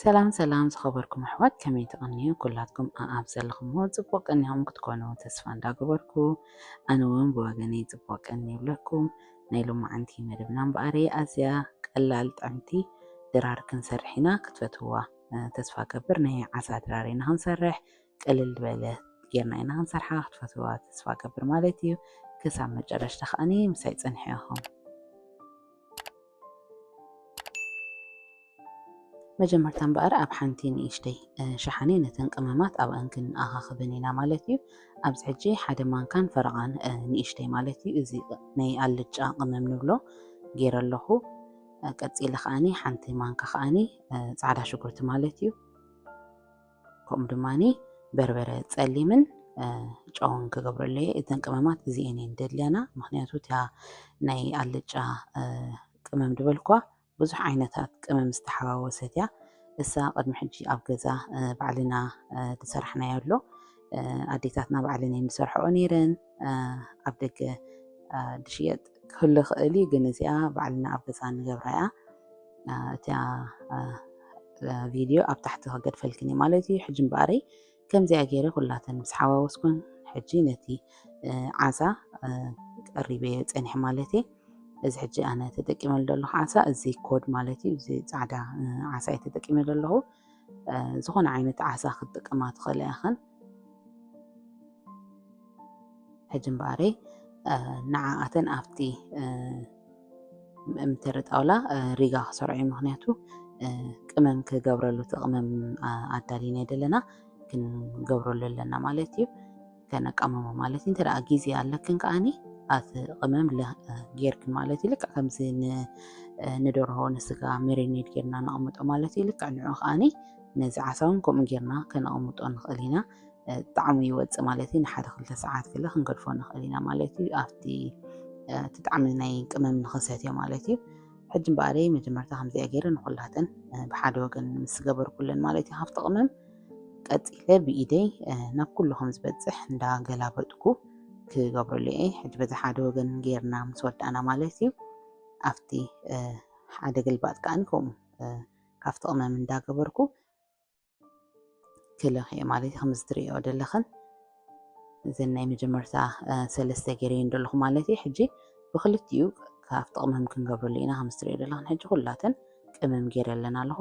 ሰላም ሰላም ዝኸበርኩም ኣሕዋት፣ ከመይ ትቕንዩ? ኩላትኩም ኣኣብ ዘለኹምዎ ጽቡቕ ቀኒኹም ክትኮኑ ተስፋ እንዳገበርኩ፣ ኣነ እውን ብወገነይ ጽቡቕ ቀኒ ይብለኩም። ናይ ሎማዓንቲ መደብና እምበኣር ኣዝያ ቀላል ጥዕምቲ ድራር ክንሰርሕ ኢና፣ ክትፈትውዋ እ፣ ተስፋ ገብር። ናይ ዓሳ ድራር ኢና ክንሰርሕ፣ ቅልል ዝበለ ጌርና ኢና ክንሰርሓ፣ ክትፈትውዋ ተስፋ ገብር ማለት እዩ። ክሳብ መጨረሽታ ከኣኒ ምሳይ ጸንሑ ኢኹም። መጀመርታ እምበኣር ኣብ ሓንቲ ንእሽተይ እ፣ ሸሓኒ ነተን ቅመማት ኣብኣን ክንኣኻኽበን ኢና ማለት እዩ። ኣብዚ ሕጂ ሓደ ማንካን ፈረቓን እ፣ ንእሽተይ ማለት እዩ። እዚ ናይ ኣልጫ ቅመም ንብሎ ገይረ ኣለኹ። እ፣ ቀጺለ ከኣኒ ሓንቲ ማንካ ከኣኒ እ፣ ጻዕዳ ሽጉርቲ ማለት እዩ። ከምኡ ድማኒ በርበረ ጸሊምን እ፣ ጨውን ክገብረሉ እየ። እተን ቅመማት እዚኤን እየን ደድልያና፣ ምኽንያቱ እታ ናይ ኣልጫ እ፣ ቅመም ድበልኳ ብዙሕ ዓይነታት ቅመም ዝተሓዋወሰት እያ። እሳ ቅድሚ ሕጂ ኣብ ገዛ እ፣ ባዕልና እ፣ ዝሰራሕናዮ ኣሎ። እ፣ ኣዴታትና ባዕለን እየን ዝሰርሕኦ ነይረን። እ፣ ኣብ ደገ እ፣ ድሽየጥ ክህሉ ይኽእል እዩ፣ ግን እዚኣ ባዕልና ኣብ ገዛ ንገብራ እያ። እ፣ እታ እ፣ ቪድዮ ኣብ ታሕቲ ከገድፈልክን እየ ማለት እዩ። ሕጂ እምበኣረይ ከምዚኣ ገይረ ኩላተን ምስ ሓዋወስኩን፣ ሕጂ ነቲ እ፣ ዓሳ እ፣ ቀሪበዮ ጸኒሐ ማለት እዩ። እዚ ሕጂ ኣነ ተጠቂመሉ ዘለኹ ዓሳ እዚ ኮድ ማለት እዩ። እዚ ጻዕዳ እ፣ ዓሳ እየ ተጠቂመ ዘለኹ። እ፣ ዝኾነ ዓይነት ዓሳ ክትጥቀማ ትኽእላ ኢኽን። ሕጂ እምበኣረይ እ፣ ንዓኣተን ኣብቲ እ፣ መእተሪ ጣውላ እ፣ ሪጋ ክሰርዖ እዩ። ምኽንያቱ እ፣ ቅመም ክገብረሉ፣ እቲ ቅመም ኣ- ኣዳሊና ዘለና ክንገብረሉ ኣለና ማለት እዩ። ከነቃመሞ ማለት እዩ። እንተ ደኣ ግዜ ኣለክን ከኣኒ ኣቲ ቅመም ለ- እ፣ ጌርክን ማለት እዩ። ልክዕ ከምዚ ን- እ፣ ንደርሆ ንስጋ መሪኔድ ጌርና ነቐምጦ ማለት እዩ። ልክዕ ንዑ ከኣኒ ነዚ ዓሳ እውን ከምኡ ጌርና ከነቐምጦ ንኽእል ኢና። እ፣ ጣዕሙ ይወጽእ ማለት እዩ። ንሓደ ክልተ ሰዓት ገለ ክንገድፎ ንኽእል ኢና ማለት እዩ። ኣብቲ እ፣ እቲ ጣዕሚ ናይ ቅመም ንኽንሰትዮ ማለት እዩ። ሕጂ እምበኣረይ መጀመርታ ከምዚኣ ገይረ ንኹላተን እ፣ ብሓደ ወገን ምስ ገበርኩለን ማለት እዩ፣ ካብቲ ቅመም ቀጺለ ብኢደይ እ፣ ናብ ኩሉ ከም ዝበጽሕ እንዳገላበጥኩ ክገብረሉ እየ። ሕጂ በዚ ሓደ ወገን ጌርና ምስ ወዳእና ማለት እዩ፣ ኣብቲ እ፣ ሓደ ግልባጥ ከኣ ከምኡ እ፣ ካብቲ ቅመም እንዳገበርኩ ክልኽ እየ ማለት እዩ። ከምዚ ትርእዮ ዘለኽን እዘን ናይ መጀመርታ እ፣ ሰለስተ ገይረየን ዘለኹ ማለት እዩ። ሕጂ ብክልቲኡ ካብቲ ቅመም ክንገብረሉ ኢና። ከምዚ ትርእዮ ዘለኽን ሕጂ ኩላተን ቅመም ገይረ ኣለና ኣለኹ።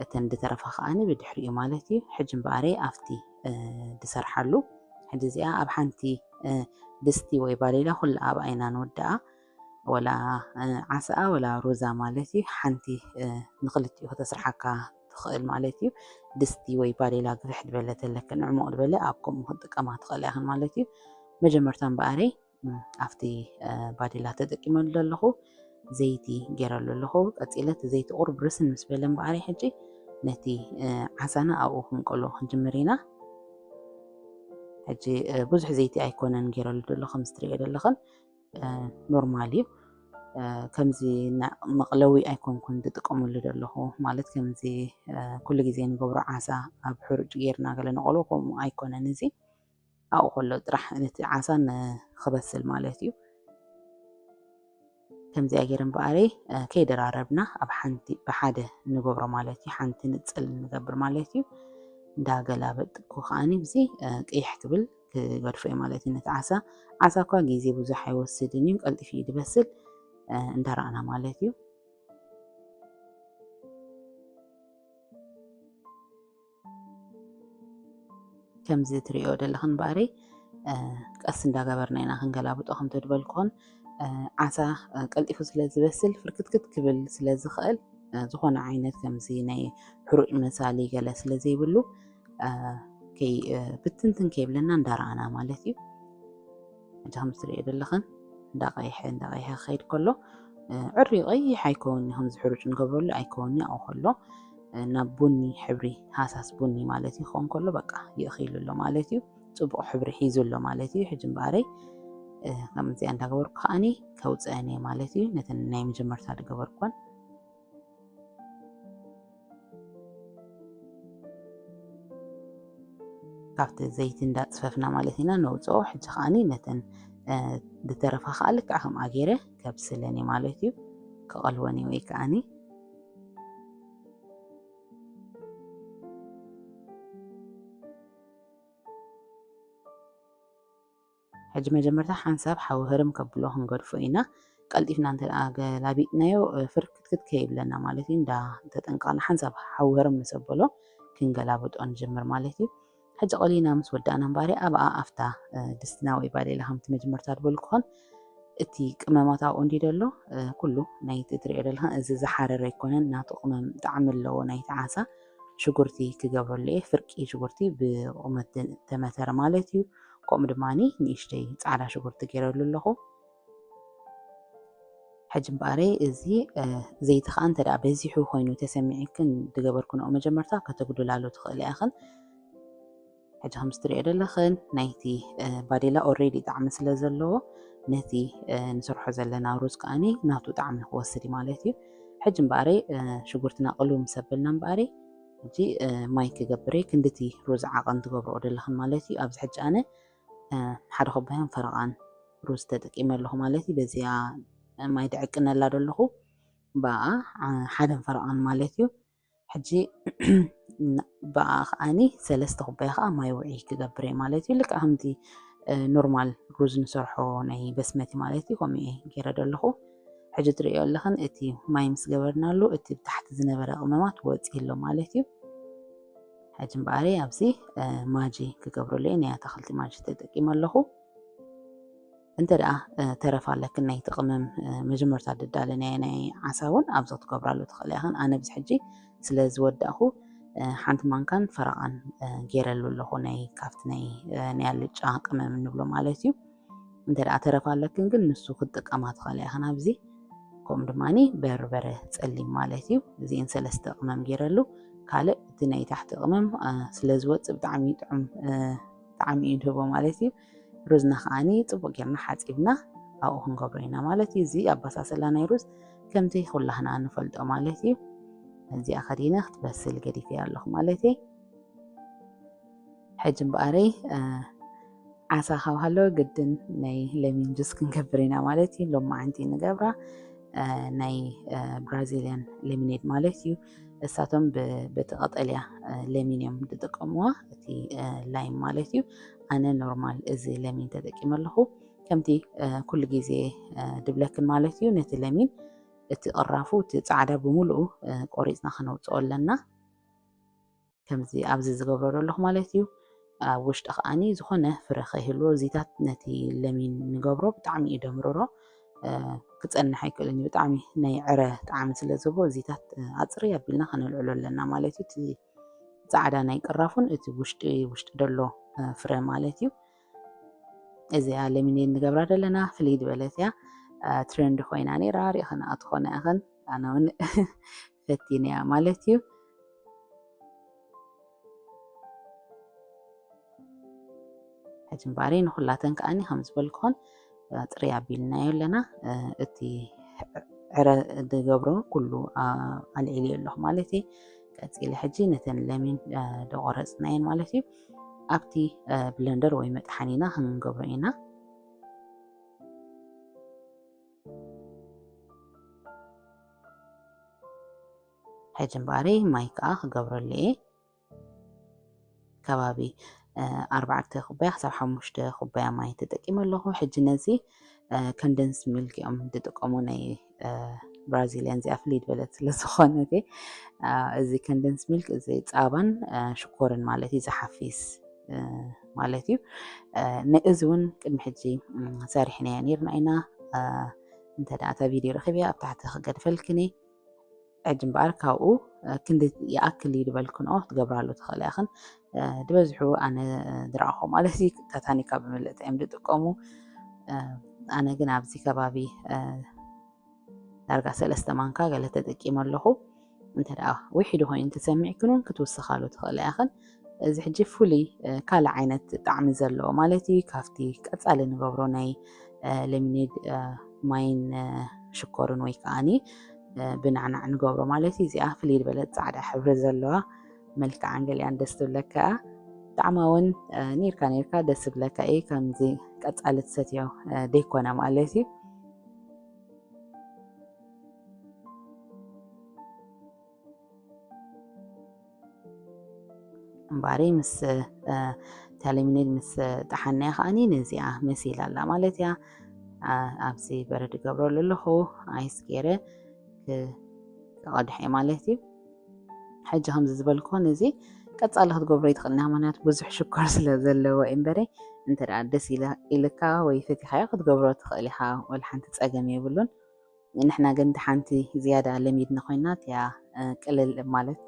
እተን ዝተረፋ ከኣኒ ብድሕሪኡ ማለት እዩ። ሕጂ እምበኣረይ ኣብቲ እ፣ ዝሰርሓሉ ሕጂ እዚኣ ኣብ ሓንቲ እ፣ ድስቲ ወይ ባሌላ ኩላ ኣብኣ ኢና ንወድኣ። ወላ እ፣ ዓሳኣ ወላ ሩዛ ማለት እዩ። ሓንቲ እ፣ ንክልቲኡ ከተስርሓካ ትኽእል ማለት እዩ። ድስቲ ወይ ባዴላ ግፍሕ ዝበለ ተለክን ዕሙቕ ዝበለ ኣብ ከምኡ ክንጥቀማ ትኽእል ኢኽን ማለት እዩ። መጀመርታ እምበኣረይ እ፣ ኣብቲ እ፣ ባዴላ ተጠቂመሉ ዘለኹ ዘይቲ ገይረሉ ኣለኹ። ቀፂለ እቲ ዘይቲ ቁሩብ ርስን ምስ በለ እምበኣረይ ሕጂ ነቲ እ፣ ዓሳና ኣብኡ ክንቀሎ ክንጅምር ኢና። ሕጂ እ፣ ብዙሕ ዘይቲ ኣይኮነን ገይረሉ ዘሎ ከም ዝትርእዮ ዘለኽን እ፣ ኖርማል እዩ። እ፣ ከምዚ ና- መቕለዊ ኣይኮንኩን ዝጥቀመሉ ዘለኹ፣ ማለት ከምዚ እ፣ ኩሉ ግዜ ንገብሮ ዓሳ ኣብ ሕሩጭ ጌርና ገለ ንቐሎ ከምኡ ኣይኮነን። እዚ ኣብኡ ከሎ ጥራሕ ነቲ ዓሳ ን- ክበስል ማለት እዩ። ከምዚኣ ገይረ እምበኣረይ እ፣ ከይደራረብና ኣብ ሓንቲ ብሓደ ንገብሮ ማለት እዩ። ሓንቲ ንፅል ንገብር ማለት እዩ። እንዳገላበጥኩ ከዓኒ ብዚ እ፣ ቅይሕ ክብል ክገድፎ እዩ ማለት እዩ። ነቲ ዓሳ ዓሳ እኳ ግዜ ብዙሕ ኣይወስድን እዩ፣ ቀልጢፉ እዩ ዝበስል። እ፣ እንዳረኣና ማለት እዩ። ከምዚ ትሪኦ ዘለኽን እምበኣረይ እ፣ ቀስ እንዳገበርና ኢና ክንገላብጦ። ከምቲ ዝበልኩኽን እ፣ ዓሳ እ፣ ቀልጢፉ ስለ ዝበስል ፍርክትክት ክብል ስለ ዝኽእል እ፣ ዝኾነ ዓይነት ከምዚ ናይ ሕሩጭ መሳሊ ገለ ስለ ዘይብሉ እ፣ ከይ እ፣ ብትንትን ከይብለና እንዳረኣና ማለት እዩ። ሕጂ ከም ትሪኦ ዘለኽን እንዳቐይሐ እንዳቐይሐ ክኸይድ ከሎ እ፣ ዕርዩ ቀይሕ ኣይከውን እዩ፣ ከምዚ ሕሩጭ ንገብረሉ ኣይከውን እዩ። ኣብኡ ከሎ እ፣ ናብ ቡኒ ሕብሪ፣ ሃሳስ ቡኒ ማለት እዩ፣ ክኸውን ከሎ በቃ ይእኺሉ ኣሎ ማለት እዩ። ጽቡቕ ሕብሪ ሒዙ ኣሎ ማለት እዩ። ሕጂ እምበኣረይ እ፣ ከምዚኣ እንዳገበርኩ ከዓኒ ከውፅአን እየ ማለት እዩ። ነተን ናይ መጀመርታ ዝገበርኩን ካብቲ ዘይቲ እንዳፅፈፍና ማለት ኢና ነውፅኦ። ሕጂ ከዓኒ ነተን እ፣ ዝተረፋ ከዓ ልክዕ ከምኣ ገይረ ከብስለን እየ ማለት እዩ። ክቐልወን እየ ወይ ከዓኒ ሕጂ መጀመርታ ሓንሳብ ሓዊ ህርም ከብሎ ክንገድፎ ኢና። ቀልጢፍና እንተ ደኣ ገላቢጥናዮ፣ እ፣ ፍርክትክት ከይብለና ማለት እዩ። እንዳ ተጠንቀቕና ሓንሳብ ሓዊ ህርም ምስ ኣበሎ ክንገላብጦ ንጅምር ማለት እዩ። ሕጂ ቀሊና ምስ ወዳእና እምበኣር ኣብኣ ኣብታ፣ እ፣ ድስትና ወይ ባዴላ ከምቲ መጀመርታ ዝበልኩኹን እቲ ቅመማት ኣብኡ እንዲ ደሎ፣ እ፣ ኩሉ ናይቲ ትሪኦ ደለኻ እዚ ዝሓረረ ኣይኮነን፣ ናቱ ቅመም ጣዕሚ ኣለዎ ናይቲ ዓሳ። ሽጉርቲ ክገብረሉ እየ፣ ፍርቂ ሽጉርቲ ብቁመት ተመተረ ማለት እዩ። ከምኡ ድማ ንእሽተይ ጻዕዳ ሽጉርቲ ገይረሉ ኣለኹ። ሕጂ እምበኣረይ እዚ፣ እ፣ ዘይቲ ኸኣ እንተ ደኣ በዚሑ ኮይኑ ተሰሚዒክን ዝገበርክንኦ መጀመርታ ከተጉድላሉ ትኽእላ ኢኽን። ሕጂ ከምዚ ትሪኦ ዘለኽን ናይቲ፣ እ፣ ባዴላ ኦልሬዲ ጣዕሚ ስለ ዘለዎ ነቲ፣ እ፣ ንሰርሖ ዘለና ሩዝ ከኣኒ ናቱ ጣዕሚ ክወስድ እዩ ማለት እዩ። ሕጂ እምበኣረይ፣ እ፣ ሽጉርትና ቅልው ምስ ኣበልና እምበኣረይ ሕጂ፣ እ፣ ማይ ክገብር እየ። ክንድቲ ሩዝ ዓቐን ትገብርኦ ዘለኽን ማለት እዩ። ኣብዚ ሕጂ ኣነ፣ እ፣ ሓደ ኩባያን ፈረቓን ሩዝ ተጠቂመ ኣለኹ ማለት እዩ። በዚኣ ማይ ድዕቅነላ ዘለኹ ብኣ፣ እ፣ ሓደን ፈረቓን ማለት እዩ። ሕጂ ን-፣ ብኣ ከኣኒ ሰለስተ ኩባያ ከኣ ማይ ውዒ ክገብር እየ ማለት እዩ። ልክዕ ከምቲ፣ እ፣ ኖርማል ሩዝ ንሰርሖ ናይ በስመቲ ማለት እዩ፣ ከምኡ እየ ገይረ ዘለኹ። ሕጂ ትርእዮ ኣለኽን፣ እቲ ማይ ምስ ገበርናሉ፣ እቲ ብታሕቲ ዝነበረ ቅመማት ወጺኡ ኣሎ ማለት እዩ። ሕጂ እምበኣር ኣብዚ፣ እ፣ ማጂ ክገብረሉ እየ፣ ናይ ኣታኽልቲ ማጂ ተጠቂመ ኣለኹ። እንተ ደኣ፣ እ፣ ተረፍ ኣለክን ናይቲ ቅመም፣ እ፣ መጀመርታ ድዳለናዮ ናይ ዓሳ እውን ኣብዚ ክትገብራሉ ትኽእላ ኢኽን። ኣነ ኣብዚ ሕጂ ስለ ዝወዳእኹ፣ እ፣ ሓንቲ ማንካን ፈረቓን፣ እ፣ ገይረሉ ኣለኹ፣ ናይ ካብቲ ናይ፣ እ፣ ናይ ኣልጫ ቅመም እንብሎ ማለት እዩ። እንተ ደኣ ተረፍ ኣለክን ግን ንሱ ክትጥቀማ ትኽእላ ኢኽን ኣብዚ። ከምኡ ድማኒ በርበረ ጸሊም ማለት እዩ። እዚኤን ሰለስተ ቅመም ገይረሉ። ካልእ እቲ ናይ ታሕቲ ቅመም፣ እ፣ ስለ ዝወጽእ ብጣዕሚ ጥዑም፣ እ፣ ጣዕሚ እዩ ዝህቦ ማለት እዩ። ሩዝና ከዓኒ ጽቡቕ ጌርና ሓጺብና ኣብኡ ክንገብሮ ኢና ማለት እዩ። እዚ ኣበሳሰላ ናይ ሩዝ ከምቲ ኩላህና ንፈልጦ ማለት እዩ። እዚኣ ከዲነ ክትበስል ገዲፈያ ኣለኹ ማለት እዩ። ሕጂ እምበኣረይ፣ እ፣ ዓሳ ካብ ሃለወ ግድን ናይ ለሚን ጁስ ክንገብር ኢና ማለት እዩ። ሎማዓንቲ ንገብራ፣ እ፣ ናይ፣ እ፣ ብራዚልያን ሌሚኔድ ማለት እዩ። እሳቶም ብ-፣ በቲ ቀጠልያ፣ እ፣ ለሚን እዮም ዝጥቀምዋ፣ እቲ፣ እ፣ ላይም ማለት እዩ። ኣነ ኖርማል እዚ ለሚን ተጠቂመ ኣለኹ። ከምቲ፣ እ፣ ኩሉ ግዜ፣ እ፣ ድብለክን ማለት እዩ፣ ነቲ ለሚን እቲ ቅራፉ፣ እቲ ጻዕዳ ብምሉኡ፣ እ፣ ቆሪጽና ከነውጽኦ ኣለና። ከምዚ ኣብዚ ዝገብሮ ዘለኹ ማለት እዩ። ኣብ ውሽጢ ከኣኒ ዝኾነ ፍረ ከይህልዎ፣ እዚታት ነቲ ለሚን ንገብሮ ብጣዕሚ እዩ ደምርሮ፣ እ፣ ክጸንሕ ኣይክእልን እዩ። ብጣዕሚ ናይ ዕረ ጣዕሚ ስለ ዝህቦ፣ እዚታት፣ እ፣ ኣጽርይ ኣቢልና ከነልዕሎ ኣለና ማለት እዩ። እቲ ጻዕዳ ናይ ቅራፉን እቲ ውሽጢ፣ ውሽጢ ደሎ፣ እ፣ ፍረ ማለት እዩ። እዚኣ ለሚኔድ ንገብራ ዘለና ፍልይ ዝበለት እያ። እ፣ ትሬንድ ኮይና ነይራ፣ ሪእኽንኣ ትኾና ኢኽን። ኣነ እውን ፈቲነያ ማለት እዩ። ሕጂ እምበኣር ንኹላተን ከኣኒ ከም ዝበልኩኽን፣ እ፣ ጽርይ ኣቢልናዮ ኣለና። እ፣ እቲ ዕረ ዝገብሮ ኩሉ፣ ኣ-፣ ኣልዒልዮ ኣለኹ ማለት እዩ። ቀጺለ ሕጂ ነተን ለሚን፣ እ፣ ዝቆረጽናየን ማለት እዩ። ኣብቲ፣ እ፣ ብለንደር ወይ መጥሓኒና ክንገብሮ ኢና። ሕጂ እምበኣር ማይ ከኣ ክገብረሉ እየ። ከባቢ፣ እ፣ ኣርባዕተ ኩባያ ክሳብ ሓሙሽተ ኩባያ ማይ ተጠቂመ ኣለኹ። ሕጂ ነዚ፣ እ፣ ኮንደንስ ሚልክ እዮም ዝጥቀሙ፣ ናይ፣ እ፣ ብራዚልያን እዚኣ ፍልይ ዝበለት ስለ ዝኾነት፣ እ፣ እዚ ኮንደንስ ሚልክ እዚ ጻባን፣ እ፣ ሽኮርን ማለት እዩ፣ ዝሓፊስ፣ እ፣ ማለት እዩ። እ፣ ንእዚ እውን ቅድሚ ሕጂ፣ ም፣ ሰሪሕናዮ ነይርና ኢና። እ፣ እንተ ደኣ እታ ቪድዮ ረኺበያ ኣብ ታሕቲ ክገድፈልክን እየ። ሕጂ እምበኣር ካብኡ፣ እ፣ ክንዲ ይኣክል እዩ ዝበልክንኦ ክትገብራሉ ትኽእላ ኢኽን። እ፣ ዝበዝሑ ኣነ፣ እ፣ ዝረኣኹ ማለት እዩ፣ ታታኒካ ብምልእታ እዮም ዝጥቀሙ። እ፣ ኣነ ግን ኣብዚ ከባቢ፣ እ፣ ዳርጋ ሰለስተ ማንካ ገለ ተጠቂመ ኣለኹ። እንተ ደኣ ውሒዱ ኮይኑ እንተሰሚዕክን እውን ክትውስኻሉ ትኽእላ ኢኽን። እዚ ሕጂ ፍሉይ፣ እ፣ ካልእ ዓይነት ጣዕሚ ዘለዎ ማለት እዩ። ካብቲ ቀጻሊ ንገብሮ ናይ፣ እ፣ ሌሚኔድ፣ እ፣ ማይን፣ እ፣ ሽኮርን ወይ ከኣኒ፣ እ፣ ብናዕናዕ ንገብሮ ማለት እዩ። እዚኣ ፍልይ ዝበለት ጻዕዳ ሕብሪ ዘለዋ መልክዓን ገሊኣን ደስ ትብለካ እያ። ጣዕማ እውን፣ እ፣ ኔርካ ኔርካ ደስ ዝብለካ እዩ። ከምዚ ቀጻሊ ትሰትዮ፣ እ፣ ዘይኮነ ማለት እዩ። እምበኣር ምስ፣ እ፣ እቲ እታ ለሚነድ ምስ ጠሓናያ ከዓኒ ነዚኣ መሲላ ኣላ ማለት እያ። ኣብዚ በረድ ይገብረሉ ኣለኹ፣ ኣይስ ገይረ ክቐድሐ ማለት እዩ። ሕጂ ከምዚ ዝበልኮ ነዚ ቀጻሊ ክትገብሮ ይትኽእልና፣ ምክንያቱ ብዙሕ ሽኮር ስለ ዘለዎ እምበረ እንተ ደኣ ደስ ኢልካ ወይ ፈቲኻዮ ክትገብሮ ትኽእል ኢኻ። ወላ ሓንቲ ጸገም የብሉን። ንሕና ግን ሓንቲ ዝያዳ ለሚድና ኮይና እቲያ ቅልል ማለት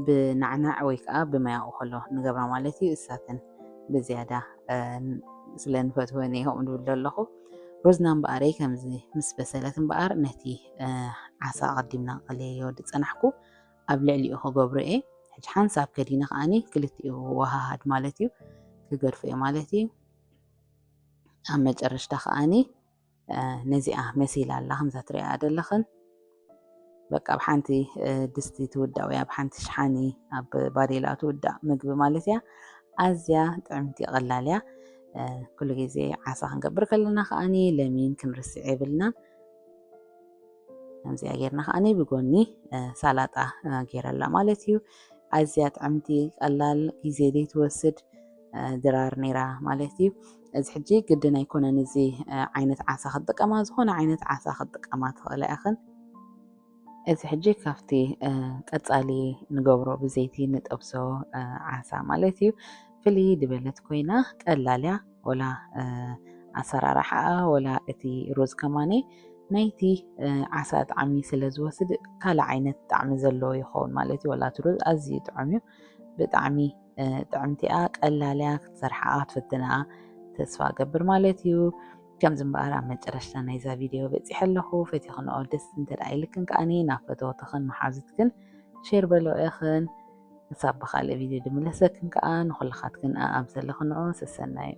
ብናዕናዕ ወይ ከዓ ብማያኡ ከሎ ንገብራ ማለት እዩ። እሳተን ብዝያዳ ስለ ንፈትወን እየ ከምኡ ንብል ዘለኹ። ሩዝና እምበኣረይ ከምዚ ምስ በሰለት እምበኣር ነቲ ዓሳ ኣቐዲምና ቀለዮ ዝጸናሕኩ ኣብ ልዕሊኡ ክገብሮ እየ። ሕጂ ሓንሳብ ከዲነ ከዓኒ ክልቲኡ ወሃሃድ ማለት እዩ ክገድፎ እየ ማለት እዩ። ኣብ መጨረሽታ ከዓኒ ነዚኣ መሲላ ኣላ ከምዛ ትሪኣ ዘለኽን። በቃ ኣብ ሓንቲ ድስቲ ትውዳእ ወይ ኣብ ሓንቲ ሽሓኒ ኣብ ባዴላ ትውዳእ ምግቢ ማለት እያ። ኣዝያ ጥዕምቲ ቀላል እያ። ኩሉ ግዜ ዓሳ ክንገብር ከለና ከዓኒ ለሚን ክንርስዕ የብልና። ከምዚኣ ጌርና ከዓኒ ብጎኒ ሳላጣ ጌረላ ማለት እዩ። ኣዝያ ጥዕምቲ ቀላል ግዜ ዘይትወስድ ድራር ነይራ ማለት እዩ። እዚ ሕጂ ግድን ኣይኮነን እዚ ዓይነት ዓሳ ክትጥቀማ፣ ዝኾነ ዓይነት ዓሳ ክትጥቀማ ትኽእላ ኢኽን። እዚ ሕጂ ካብቲ ቀጻሊ ንገብሮ ብዘይቲ ንጠብሶ ዓሳ ማለት እዩ። ፍልይ ዝበለት ኮይና ቀላል እያ። ወላ ኣሰራርሓኣ ወላ እቲ ሩዝ ከማኒ ናይቲ ዓሳ ጣዕሚ ስለ ዝወስድ ካልእ ዓይነት ጣዕሚ ዘለዎ ይኸውን ማለት እዩ። ወላ እቲ ሩዝ ኣዝዩ ጥዑም እዩ። ብጣዕሚ ጥዕምቲ እያ፣ ቀላል እያ፣ ክትሰርሓ ክትፍትና ተስፋ እገብር ማለት እዩ። ከምዚ እምበኣር ኣብ መጨረሽታ ናይዛ ቪድዮ በጺሐ ኣለኹ። ፈቲኽንኦ ደስ እንተ ደኣ ኢልክን ከኣኒ ናብ ፈተውትኽን መሓዙትክን ሼር በልኦ ኢኽን። ክሳብ ብኻልእ ቪድዮ ድምለሰክን ከኣ ንኹልኻትክን ኣኣብ ዘለኽንኦ ሰሰናዩ።